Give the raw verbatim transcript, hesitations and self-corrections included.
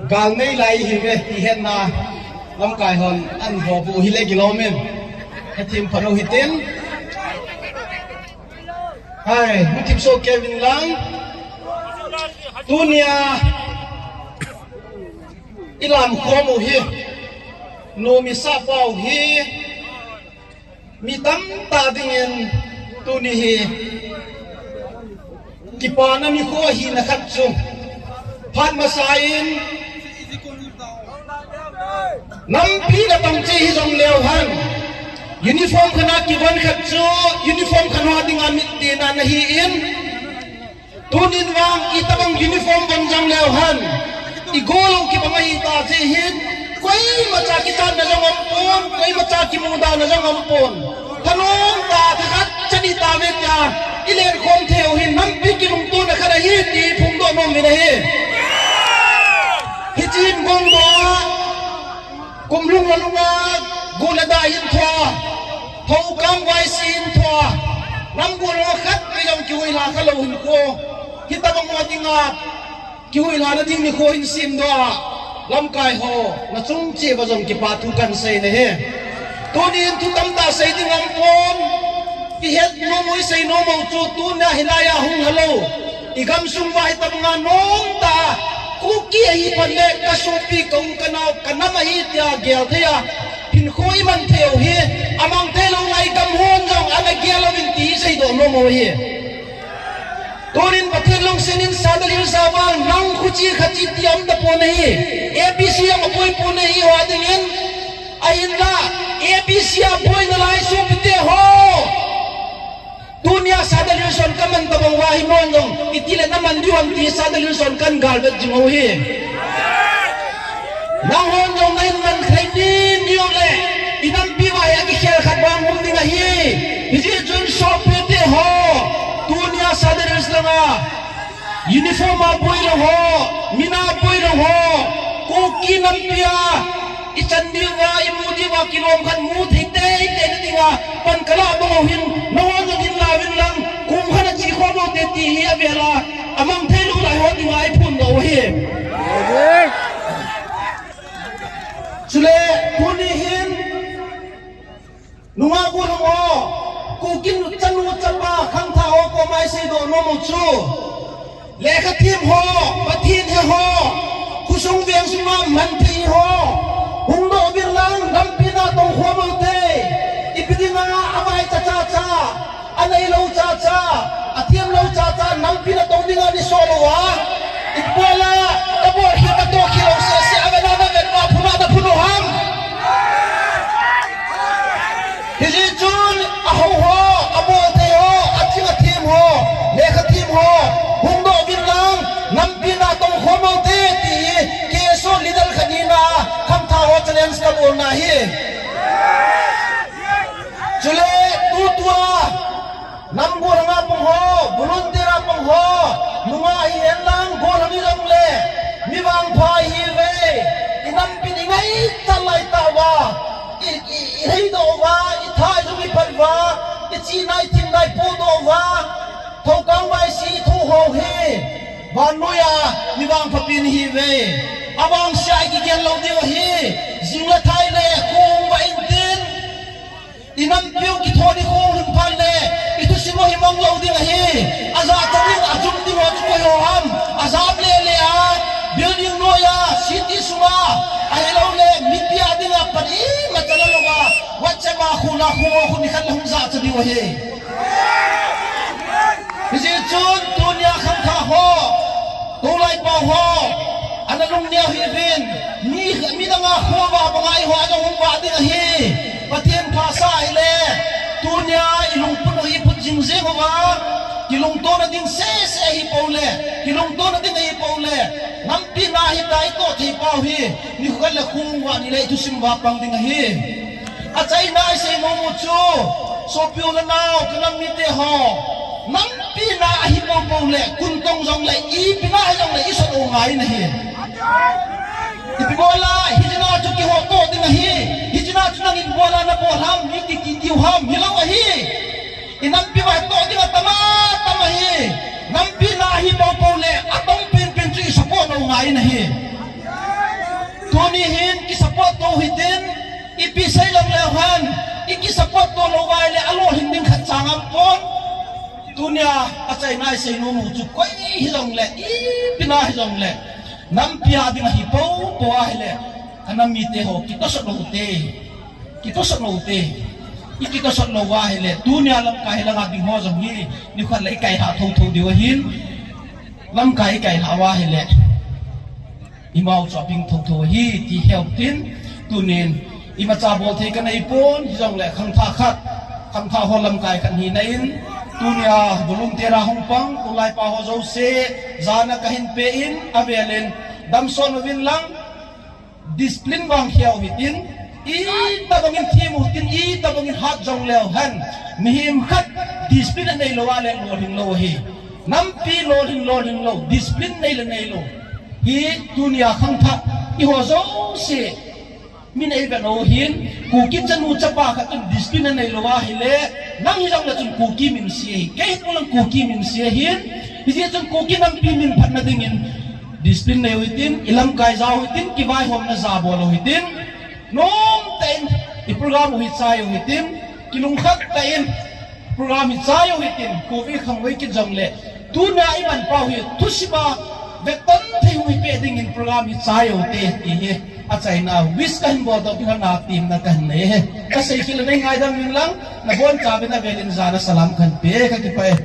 Gal nei lai hi ve, ti hetna lamkai hon an ho bu hi le kilom in. Ka thim pha lo hi tin. Hai, mu thim so Kevin lang. Tunia i lam khom u hi. Nomi sa pau hi. Mi tamtah dingin tuni hi kipana nikho ahina khat chu phat masa in nampi natong che hi jong leu hen uniform khat a kivon khat chu uniform khat a dinga mit tina nahi in Tunin vang itabang uniform von jong leu hen, i gol u kibang ahi ta jeh hin, koima cha kichatna jong um pon, koima cha kimudana jong um pon. Thanom tah, tha khat cha ni tave tia i len khom thei u hin nampi kilungtona khat ahi ti phongdoh nom uvin ahi. Hiche hin gongdoh a, Kum lung le lung a, gol le da hin thua, Thoukang Y C in thua, nam gol le khat vei jong kihuila kha lou hin khu, hitabang ho dinga kihuilana ding nikho hin simdoh a, lamkai ho, nachung cheh uva jong kipa thu kahin sei nahi. Tunin thu tamtah sei ding um pon, i het nom u, i sei nom u chu tunia hilai a hung helou. I gamsung uva hitabanga nomtah, Kuki ahi phat le ka sopi, ka u, ka nao, ka nam ahi tia gel thei a, hinkho i man thei u hi, amang thei lou lai gam hon jong ana gel uvin ti i seidoh nom u ahi. Tunin Pathen lungset in Sadar Hills a vang nang khuche khache ti aum tapon ahi, A B C jong apoi pon ahi ho dingin, ahinla A B C a boina lai sopite ho. Tunia Sadar Hills hon ka man tabang uva hi, nang jong itile na man diu ham ti Sadar Hills hon kahin galvet jing u hi. Nanghon jong nahin man thei ni niu le, i nampi uva hi akikhel khat vang um ding ahi. Hijeh chun sopite ho, tunia Sadar Hills langa uniform a boi lou ho, min a boi lou ho, Kuki nampi a i chan diuva, i mu diuva kilom khat mu thei teitei na dinga pan ka lah bang u hin, nangho jong hin la uvin lang, kum khat a che khom u te ti hi avel a, amang thei lou lai ho dinga i phondoh u ahi. Chule, tuni hin, Nungah golhang ho, Kuki chanu chapa khangthah ho koma i seidoh nom u chu, lekha them ho, Pathen he ho, khosung veng sunga man thei ho, hungdoh uvin lang, nampi natong khom u te. Ipi dinga avai cha cha cha, anei lou cha cha, athem lou cha cha, nampi natong dinga nei sol uva, ipi bola, kabol khel, katoh khel lou sese, avela navet uva, phuna naphun u ham? Hijeh chun, ahao ho, abol thei ho, aching athem ho, lekha them ho, hungdoh uvin lang, nampi natong khom u te ti, K S O leader khat hina, khangthah ho challenge kabolna ahi. Chule, tutua, nam golhang a pang ho, volunteer a pang ho, nungah hihen lang golhang hijongle, mi vangpha ihiuve, i nampin i ngaichat laitah uva, i, i, i heidoh uva, i tha i lung i phat uva, i chihna i themna i pohdoh uva, Thoukang Y C i thoh ho hi, vannoiya mi vangphapi nahiuve, avangse a i kigel lou diu ahi, jing le thai le, kong va intin, I nampiu kithoh ding hung lhun phat le, i thusim u hi mang lou ding ahi. Ajachat ding, ajum ding ho chu koi ho ham? Ajam lele a, building noi a, city sunga, ahilouleh mipi a dinga pan imacha la louva, WhatsApp a khuna khu khu nikhat le hung jachat diu ahi. Hijeh chun tunia khangthah ho, tolai pau ho, ana lungneo hih uvin, mi, midang a khovah banga eiho ana hung vah ding ahi. Pathen phasah ahile, tunia i lungput u i put jing jeng uva, kilungtona ding sese ahi poule, kilungtona ding ahi poule, nampi na hita i toh thei pau hi, nikho khat le khung vah ni le i thusim uva pang ding ahi. Achaina i sei nom u chu, sopi u le nao, ka nam mite ho, nampi na ahi pou pou le, kun tong jong le, ipi na hijongle i sot u ngai nahi. Ipi bola, hiche na chu kihouto ding ahi, hiche na chu nangin bola na bol ham, mi kiti tiu ham, hilou ahi. I nampi uva toh ding atam atam ahi, nampi na ahi pou pou le, atong penpen chu i support u ngai nahi. Tuni hin kisupport to hitin, ipi sei jongleu hen, ikisupport to lou uva ahile alolhin ding khat cha ngam pon. Tunia achaina isei nom u chu koi hijongle, ipi na hijongle, nampi a ding ahi popo ahile, anam mite ho kitosot lou te. Kitosot lou te. Ikitosot lou uva ahile, tunia lamkai hi langa ding ho jong hi, nikhat le ikailha thotho diu ahin. Lamkai ikailha uva ahile, imau chu aping thotho ahi, ti heu tin, tunin, imacha bol thei kanei pon, hijongle khangthah khat, khangthah ho lamkai khat hina in, tunia volunteer a hung pang, tulai pa ho jouse, jana kahin pe in, avelin, damsot uvin lang, discipline vang kheu hitin, itobangin thim u hitin, itobangin hat jongleu hen, mihem khat discipline anei lou a le lolhing lou ahi. Nampi lolhing, lolhing lou, discipline nei le nei lou. Hi tunia khangthah, eiho jouse, min eivet u hin, Kuki chanu chapa khat chun discipline anei lou ahile, nang hijongle chun Kuki min se ahi. Kei hijongle Kuki min se ahin, hijeh chun Kuki nampi min phatna dingin, discipline nei u hitin, ilamkai ja u hitin, kivaihomna ja bol u hitin, nomtah in, iprogram u hi chai u hitin, kilungkhat tah in, program hi chai u hitin, covid khangvei kit jongle, tunia imanpau hi, thusim a, vetton thei hung hipeh dingin program hi chai u te, ti hi, achaina, wish kahin bol toh kilhona temna kahin nei ahi. Kasei khel le nei ngaidam uvin lang, nabonchauvin avelin jana salam kahin pe, kakipah e.